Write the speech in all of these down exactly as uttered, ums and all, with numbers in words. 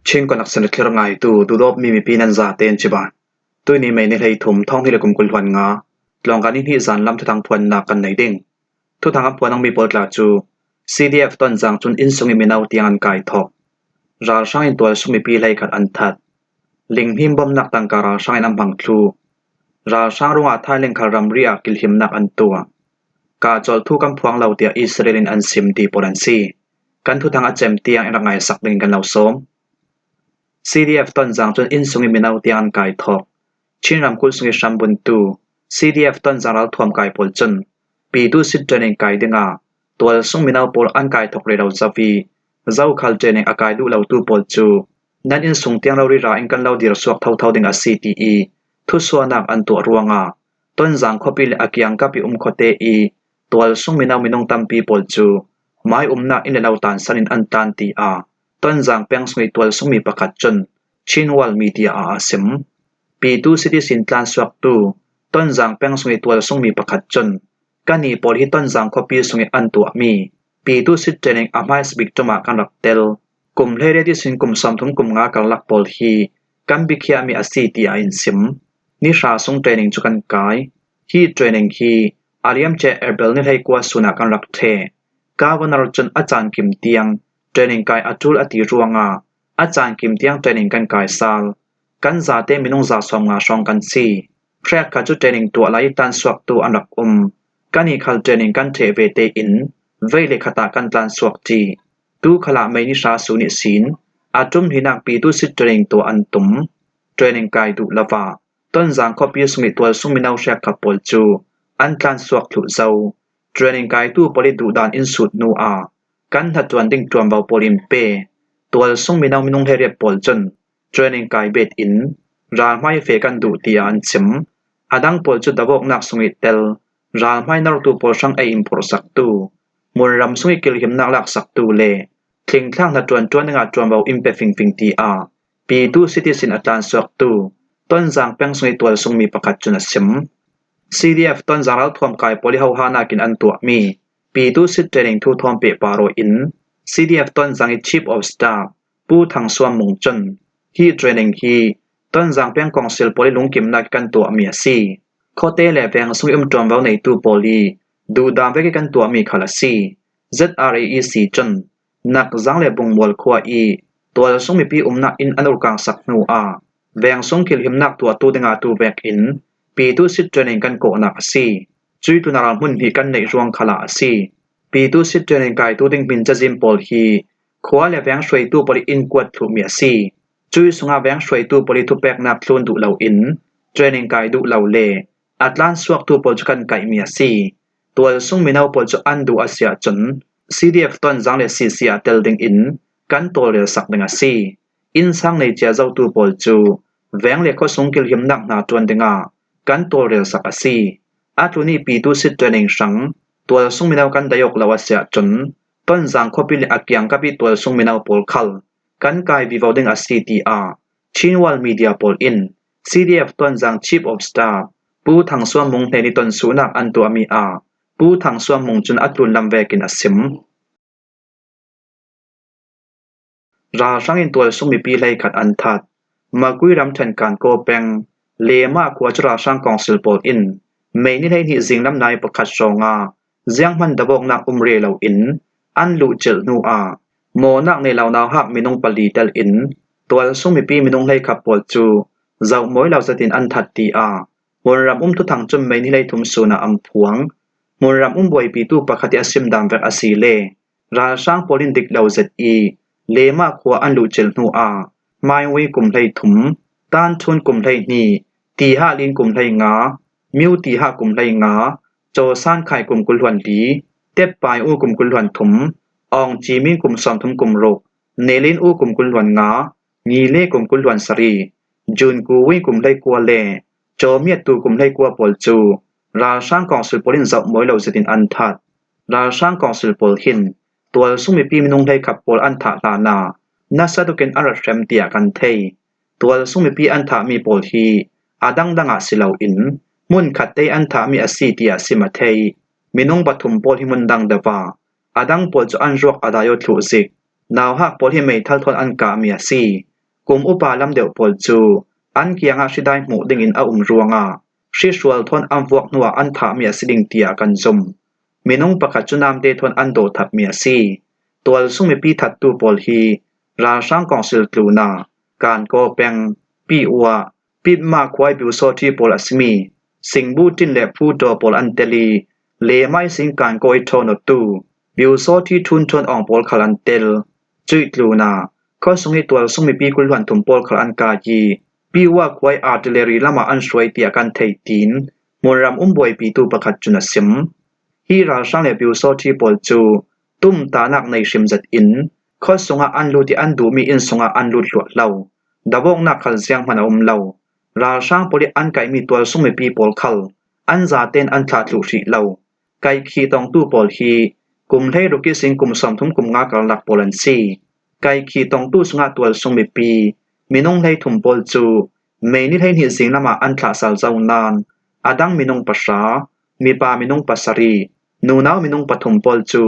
Chin Connection thlir ngaitu Dudawpmi mipi nan zaten cibai. Tuini May ni hleithum, thawng hnih le kum kul hluan nga, tlawngka ni hnih zan lam thuthang phuannak kan nei ding. Thuthang a phuan ang mi pawl tla cu CDF Tonzang cun innsung i mino tiang an kai thawk. Ralhrang in tualsung mipi hleikhat an that. Linghnim bomnak tangka ralhrang in an hmang thluh. Ralhrang ruangah Thailand khal ramri ah kilhimnak an tuah. Kahcawl thu kan phuang lo tiah Israel in an sim ti pawl an si. Kan thuthang a cem tiang in rak ngaisak dingin kan lo sawm. CDF Tonzang cun innsung i mino tiang an kai thawk. Chin ramkulh sung i hrambuntu CDF Tonzang ralthuam kai pawl cun Pitu sit training kai dingah tualsung mino pawl an kai thawk rero zo i, zokhal training a kai duh lotu pawl cu nan innsung tiang rori ra in kan lo dir suak thotho ding a si ti i thusuahnak an tuah ruangah Tonzang khuapi le a kiangkap i um khuate i tualsung mino minung tampi pawl cu mai umnak inn le lo tansan in an tlan, tiah Tonzang peng sung i tualsung mi pakhat cun Chin World Media ah a sim. Pitu City sin tlansuaktu Tonzang peng sung i tualsung mi pakhat cun, "Kannih pawl hi Tonzang khuapi sung i an tuahmi Pitu sit training a hmaisabik ṭum ah kan rak tel. Kum hleiriat ihsin kum sawmthum kum nga karlak pawl hi kan biakhiahmi a si," tiah in sim. Ni hra sung training cu kan kai. Hi training hi a liamcia April ni hleikua sun ah kan rak ṭheh. Governor cun a caan kim tiang training kai a ṭul a ti ruangah a caan kim tiang training kan kai sal. Kan zate minung za sawm nga hrawng kan si. Hrekkhat cu training tuah lai i tlansuaktu an rak um. Kannih khal training kan ṭheh ve tein vei le khat ah kan tlansuak ṭi. Tu khalah May ni hra sun ihsin a ṭum hlihnak Pitu sit training tuah an tum. Training kai duh lo ah Tonzang khuapi sung i tualsung mino hrekkhat pawl cu an tlansuak thluh zo. Training kaitu pawl i duhdan in sut hnu ah kan hnaṭuan ding ṭuanvo pawl in pe. Tualsung mino minung hleiriat pawl cun training kai bet in ralhmai fe kan duh, tiah an chim. A dang pawl cu davawknak sung i tel, ralhmai nortu pawl hrang ei in phurhsaktu, hmunram sung i kilhimnak laksaktu le thlingthlak hnaṭuan ṭuan dingah ṭuanvo in pe fingfing, tiah Pitu City sin a tlansuaktu Tonzang peng sung i tualsung mi pakhat cun a sim. CDF Tonzang ralthuam kai pawl i hohanak in an tuahmi Pitu sit training thu thawm pehpar aw in CDF Tonzang i Chief of Staff Pu Thang Suam Mung cun, "Hi training hi Tonzang peng kawngsil pawl i lungkimnak i kan tuahmi a si. Khuate le veng sung i um ṭuanvo neitu pawl i duhdan vek i kan tuahmi khal a si." ZRA EC cun Nakzang le Bungmual khua i tualsung mipi umnak inn an urkangsak hnu ah veng sung kilhimnak tuahtu dingah tu vekin Pitu sit training kan kawhnak a si. Cui tlunah ral hmun hnih kan neih ruang khalah a si. Pitu sit training kaitu ding hmin cazin pawl hi khua le veng hruaitu pawl i innkuat thluhmi a si. Cui sungah veng hruaitu pawl i thupeknak thlun duh loin training kai duh lo le a tlansuaktu pawl cu kan kaihmi a si. Tualsung mino pawl cu an duh a si ahcun CDF Tonzang le CC ah tel dingin kan tawlrelsak ding a si. Innsang nei cia zotu pawl cu veng le khuasung kilhimnak hna ṭuan dingah kan tawlrelsak a si. A tlun i Pitu sit training hrang tualsung mino kan dai awk lo a si ahcun Tonzang khuapi le a kiangkap i tualsung mino pawl khal kan kai vivo ding a si, tiah Chin World Media pawl in CDF Tonzang Chief of Staff Pu Thang Suam Mung hnen i tonsuhnak an tuahmi ah Pu Thang Suam Mung cun a tlunlam vekin a sim. Ralhrang in tualsung mipi hleikhat an that. Magui ram ṭhen Kankaw peng Lema khua cu ralhrang kawngsil pawl in May ni hleihnih zinglam nai pakhat hrawngah zianghman davawknak um rero in an luhcilh hnu ah mawhnak nei lo nauhak minung pali tel in tualsung mipi minung hleikhat pawl cu zohmawi lo zetin an that, tiah hmunram um thuthang cun May ni hleithum sun ah an phuang. Hmunram um buaipitu pakhat i a simdan vek a si le ralhrang pawl in dik lo zet i Lema khua an luhcilh hnu ah Hmaingui kum hleithum, Tanthun kum hleihnih, Tihahlin kum hleinga, Miu Tiha kum hleinga, Caw San Khai kum kul hluan li, Tep Pai U kum kul hluan thum, Awng Ci Min kum sawmthum kum ruk, Nelin U kum kul hluan nga, Ngile kum kul hluan sari, Jun Ku Win kum hleikua le Caw Miat Tu kum hleikua pawl cu ralhrang kawngsil pawl in zohmawi lo zetin an that. Ralhrang kawngsil pawl hin tualsung mipi minung hleikhat pawl an thah hlanah nasa tukin an rat hrem tiah kan thei. Tualsung mipi an thahmi pawl hi a dangdang ah si loin hmunkhat te an thahmi a si tiah sim a thei. Minung pathum pawl hi hmun dang deuh ah a dang pawl cu an ruak a dai aw thluh zik. Nauhak pawl hi meithal thawn an kahmi a si. kum upa lam deuh pawl cu an kiangah hridai hmuh dingin a um ruangah hri hrual thawn an vuak hnuah an thahmi a si ding tiah kan zum. Minung pakhat cu namte thawn an dawhthatmi a si. Tualsung mipi thattu pawl hi ralhrang kawngsil tlunah Kankaw peng, Piuah, Pitma khuai biusawṭhi pawl a simi Singbutin le Phudaw pawl an tel i, Lemai sing Kankaw i ṭhawnawttu biusawṭhi ṭhunṭhawn awng pawl khal an tel. Cuih tlunah khuasung i tualsung mipi kul hluan thum pawl khal an kai i, Piuah khuai artillery lamah an hruai tiah kan thei, tiin hmunram um buaipitu pakhat cun a sim. Hi ralhrang le biusawṭhi pawl cu tumtahnak nei hrim zet in khuasungah an lut i an duhmi inn sungah an lut hluah lo. Dawawknak khal zianghman a um lo. Ralhrang pawl i an kaihmi tualsung mipi pawl khal an zaten an thlah thluh hrih lo. Kaikhih tongtu pawl hi kum hleiruk ihsin kum sawmthum kum nga karlak pawl an si. Kaikhih tongtu sungah tualsung mipi minung hleithum pawl cu May ni hleihnih zing lamah an thlahsal zo nain a dang minung pahra, mipa minung pasarih, nunau minung pathum pawl cu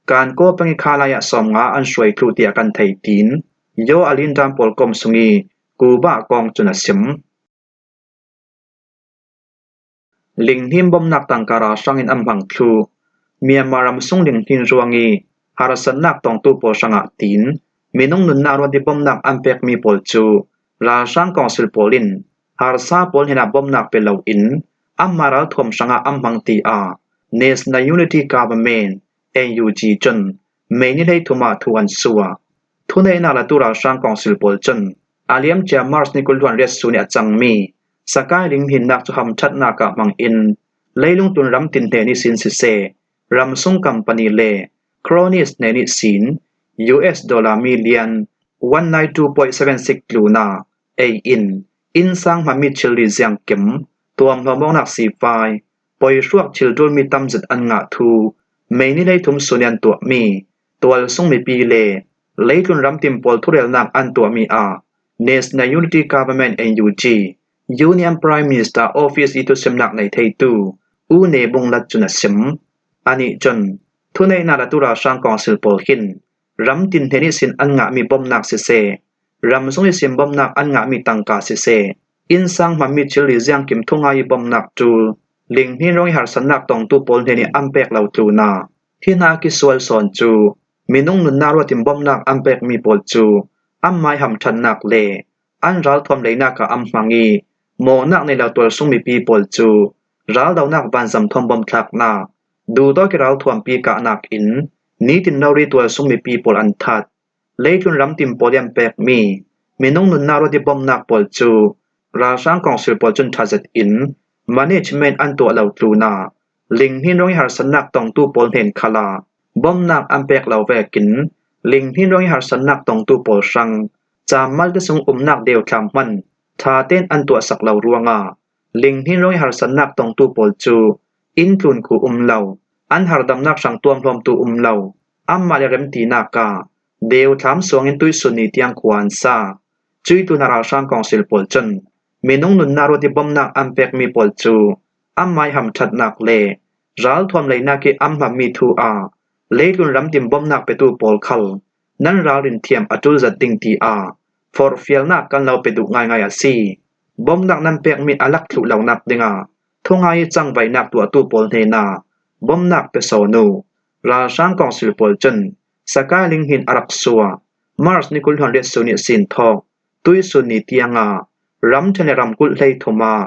Kankaw peng i khalai ah sawmnga an hruai thluh tiah kan thei, tiin Yaw Alin ram pawl kom sung i Kuba kawng cun a sim. Linghnin bomnak tangka ralhrang in an hmang thluh. Myanmar ram sung linghnin ruang i harsatnak tongtu pawl hrangah tiin minung nunnak ruat i bomnak an pekmi pawl cu ralhrang kawngsil pawl in harsa pawl hnenah bomnak pe loin anmah ralthuam hrangah an hmang, tiah National Unity Government, N U G, cun May ni hleithum ah thu an suah. Thuneihnak latu ralhrang kawngsil pawl cun a liamcia March ni kul hluan riat sun i a cangmi Sakai linghninnak cu hamṭhatnak ah hmangin leilung tlun ram tin hnen ihsin siseh, ramsung company le cronies hnen ihsin U S dollar million one nine two point seven six tlunah ei in, innsang hmanmi thilri ziangkim, tuamhlawm awknak sifai, poihruak thil ṭulmi tam zet an ngah thu May ni hleithum sun i an tuahmi tualsung mipi le leitlun ramtin pawl thurelnak an tuahmi ah National Unity Government, N U G, Union Prime Minister Office i thusimnak nei theitu U Ne Bung Lat cun a sim. Anih cun thuneihnak latu ralhrang kawngsil pawl hin ram tin hnen ihsin an ngahmi bomnak siseh, ramsung ihsin bomnak an ngahmi tangka siseh, innsang hmanmi thilri ziangkim thungai i bomnak ṭul, linghnin ruang i harsatnak tongtu pawl hnen i an pek lo tlunah hi hna kisual sawn cu minung nunnak ruat in bomnak an pekmi pawl cu anmah i hamṭhatnak le an ralthuam leinak ah an hmang i, mawhnak nei lo tualsung mipi pawl cu raldonak vanzam thawn bomthlaknak, duhtawk i ralthuampi kahnak in nitin rori tualsung mipi pawl an that. Leitlun ramtin pawl i an pekmi minung nunnak ruat i bomnak pawl cu ralhrang kawngsil pawl cun ṭha zet in management an tuah lo tlunah linghnin ruang i harsatnak tongtu pawl hnen khalah bomnak an pek lo vekin linghnin ruang i harsatnak tongtu pawl hrang caan malte sung umnak deuthlam hman ṭha tein an tuahsak lo ruangah linghnin ruang i harsatnak tongtu pawl cu inn tlun khu um lo, an hardamnak hrang tuamhlawmtu um lo, anmah le remtinak ah deuthlam suangin tuihsun ni tiang khua an sa. Cuih tlunah ralhrang kawngsil pawl cun minung nunnak ruat i bomnak an pekmi pawl cu anmah i hamṭhatnak le ralthuam leinak i an hmanmi thu ah leitlun ramtin bomnak petu pawl khal nan ralrin thiam a ṭul zet ding tiah forhfialnak kan lo pe duh ngaingai a si. Bomnak nan pekmi a lak thluh lonak dingah thungai i cangvaihnak tuahtu pawl hnenah bomnak pe sawn uh. Ralhrang kawngsil pawl cun Sakai linghnin a rak suah March ni kul hluan riat sun ihsin thawk tuihsun ni tiangah ramṭhen le ramkulh hleithum ah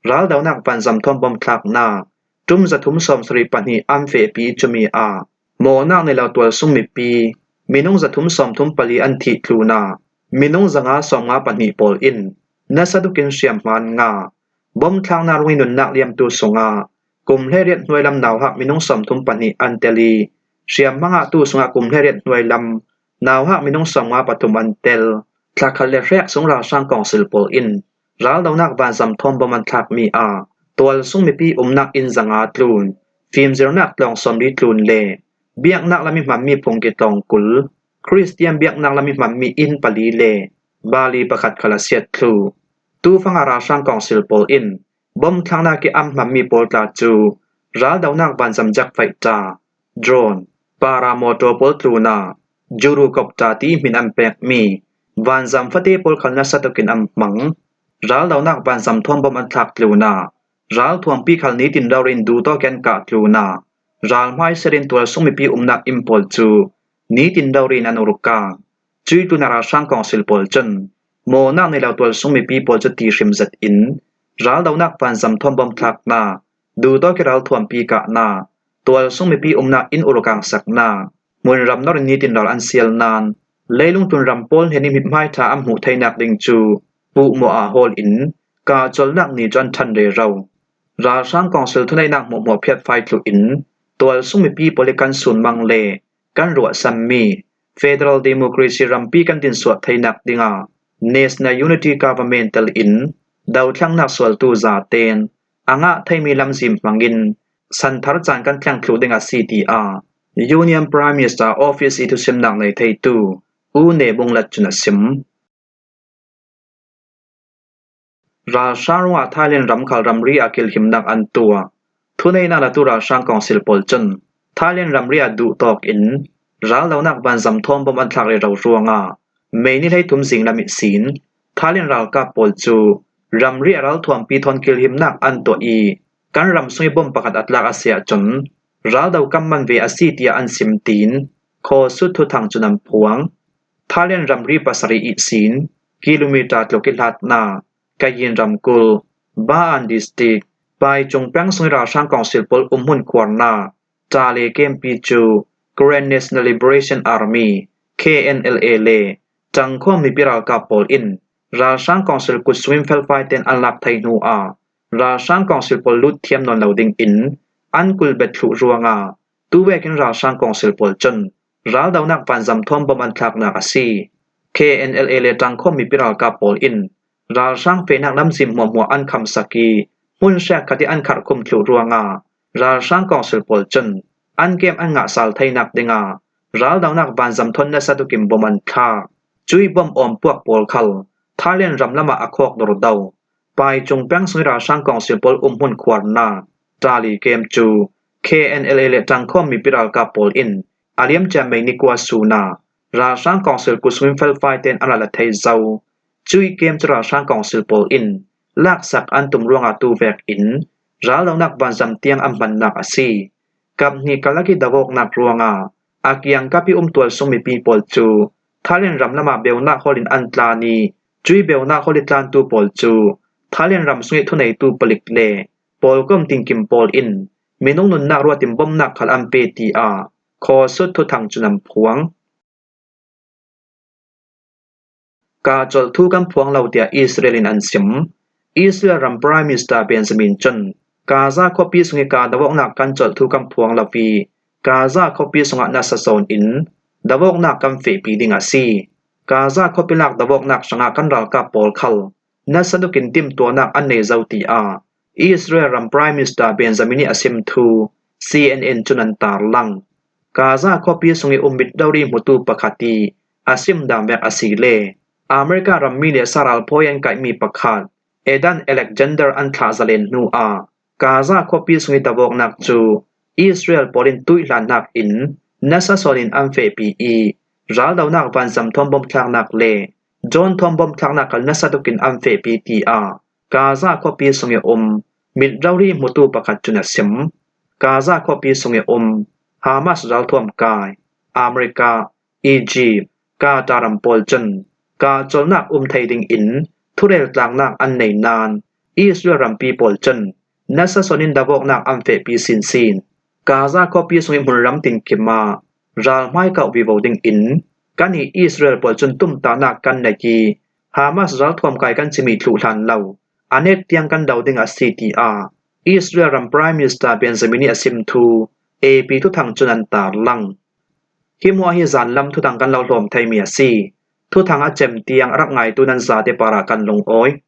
raldonak vanzam thawn bomthlaknak ṭum zathum sawmsarih pahnih an fehpi i cumi ah mawhnak nei lo tualsung mipi minung zathum sawmthum pali an thih tlunah minung zanga sawmnga pahnih pawl in nasa tukin hriamhma an ngah. Bomthlaknak ruang i nunnak liamtu sungah kum hleiriat hnuai lam nauhak minung sawmthum pahnih an tel i, hriamhma ngahtu sungah kum hleiriat hnuai lam nauhak minung sawmnga pathum an tel. Thlakhat le hrek sung ralhrang kawngsil pawl in raldonak vanzam thawn bom an thlakmi ah tualsung mipi umnak inn zanga tlun, fimzirnak tlawng sawmli tlun le biaknak lam i hmanmi phungki tlawng kul, Khristian biaknak lam i hmanmi inn pali le bali pakhat khal a siat thluh. Tufang ah ralhrang kawngsil pawl in bomthlaknak i an hmanmi pawl tla cu raldonak vanzam jakfaihta, drone, paramotor pawl tlunah Juru copter ti hmin an pekmi Vanzam fate pawl khal nasa takin an hmang. Raldonak vanzam thuam bom an thlak tluna, ralthuampi khal nitin ralrin duhtawk in an kah tluna, ral hmaisel in tualsung mipi umnak inn pawl cu nitin ralrin an ur kang. Cui tluna ralhrang kawngsil pawl cun mawhnak nei lo tualsung mipi pawl cu tihrim zet in raldonak vanzam thuam bom thlakna, duhtawk i ralthuampi kahna, tualsung mipi umnak inn ur kangsakna, hmunram nor in nitin ral an sial nain leilung tlunram pawl hnen in mithmai ṭha an hmuh theinak ding cu puhmawh ah hawl in kahcolhnak ni cu an ṭhan rero. Ralhrang kawngsil thuneihnak hmuahhmuah phiatfai thluh in tualsung mipi pawl i kan sunmang le kan ruahsanmi federal democracy rampi kan dinsuah theinak dingah National Unity Government tel in dothlennak sualtu zaten a ngah theimi lamzin hmangin santhar caan kan thleng thluh ding a si, tiah Union Prime Minister Office i thusimnak nei theitu U Ne Bung Lat cun a sim. Ralhrang ruangah Thailand ram khal ramri ah kilhimnak an tuah. Thuneihnak latu ralhrang kawngsil pawl cun Thailand ramri ah duhtawk in raldonak vanzam thuam bom an thlak rero ruangah May ni hleithum zinglam ihsin Thailand ralkap pawl cu ramri a ralthuampi thawn kilhimnak an tuah i kan ram sung i bom pakhat a tlak a si ahcun raldo kan man ve a si, tiah an sim, tiin Khawsut thuthang cun an phuang. Thailand ramri pasarih ihsin kilometer tluk i hlatnak Kayin ramkulh, Ba-an District, Paicung peng sung i ralhrang kawngsil pawl umhmun khuarnak Ṭale kempi cu Karen National Liberation Army, K N L A, le ṭangkhawm mipi ralkap pawl in ralhrang kawngsil kut sungin felfai tein an lak thei hnu ah ralhrang kawngsil pawl lut thiam nawn lo dingin an kulbet thluh ruangah tuvekin ralhrang kawngsil pawl cun raldonak vanzam thuam bom an thlaknak a si. K N L A le ṭangkhawm mipi ralkap pawl in ralhrang fehnak lamzin hmuahhmuah an khamsak i hmun hrekkhat i an kharhkhum thluh ruangah ralhrang kawngsil pawl cun an kem an ngah sal theinak dingah raldonak vanzam thawn nasa tukin bom an thlak. Cui bom awmpuak pawl khal Thailand ram lamah a khawk dordo. Paicung peng sung i ralhrang kawngsil pawl umhmun khuarnak Ṭale kem cu K N L A le ṭangkhawm mipi ralkap pawl in a liamcia May ni kua sun ah ralhrang kawngsil kut sungin felfai tein an rak la thei zo. Cui kem cu ralhrang kawngsil pawl in laksak an tum ruangah tuvekin raldonak vanzam tiang an hmannak a si. Kap hnih karlak i davawknak ruangah a kiangkap i um tualsung mipi pawl cu Thailand ram lamah beunak hawl in an tlan i cui beunak hawl i tlantu pawl cu Thailand ram sung i thuneitu palik le pawlkom tinkim pawl in minung nunnak ruat in bomnak khal an pe, tiah Khawsut thuthang cun an phuang. Kaa colh thu kan phuang lo, tiah Israel in an sim. Israel ram Prime Minister Benjamin cun Gaza khuapi sung i kaa davawknak kan colh thu kan phuang lo i Gaza khuapi sungah nasa sawn in davawknak kan fehpi ding a si. Gaza khuapi lak davawknak hrangah kan ralkap pawl khal nasa tukin timtuahnak an nei zo, tiah Israel ram Prime Minister Benjamin i a sim thu C N N cun an tarlang. Gaza khuapi sung i um mit rori hmutu pakhat i a sim dan vek a si le America rammi le saral phawi an kaihmi pakhat Eden Alexander an thlah zalen hnu ah Gaza khuapi sung i davawknak cu Israel pawl in tuih hlannak in nasa sawn in an fehpi i raldonak vanzam thuam bom thlaknak le drone thuam bom thlaknak khal nasa tukin an fehpi, tiah Gaza khuapi sung i um mit rori hmutu pakhat cun a sim. Gaza khuapi sung i um Hamas ralthuam kai America, Egypt, Qatar ram pawl cun kaa colhnak um thei dingin thurel tlaknak an nei nain Israel rampi pawl cun nasa sawn in davawknak an fehpi sinsin. Gaza khuapi sung i hmunram tinkim ah ral hmai kauh vivo dingin kan i Israel pawl cun tumtahnak kan nei i Hamas ralthuam kai kan cimi thluh hlan lo a nek tiang kan do ding a si, tiah Israel ram Prime Minister Benjamin i a sim thu A P thuthang cun an tarlang. Hi hmuah hi zanlam thuthang kan lo hlawm theimi a si. Thuthang a cem tiang a rak ngaitu nan zate parah kan lungawi.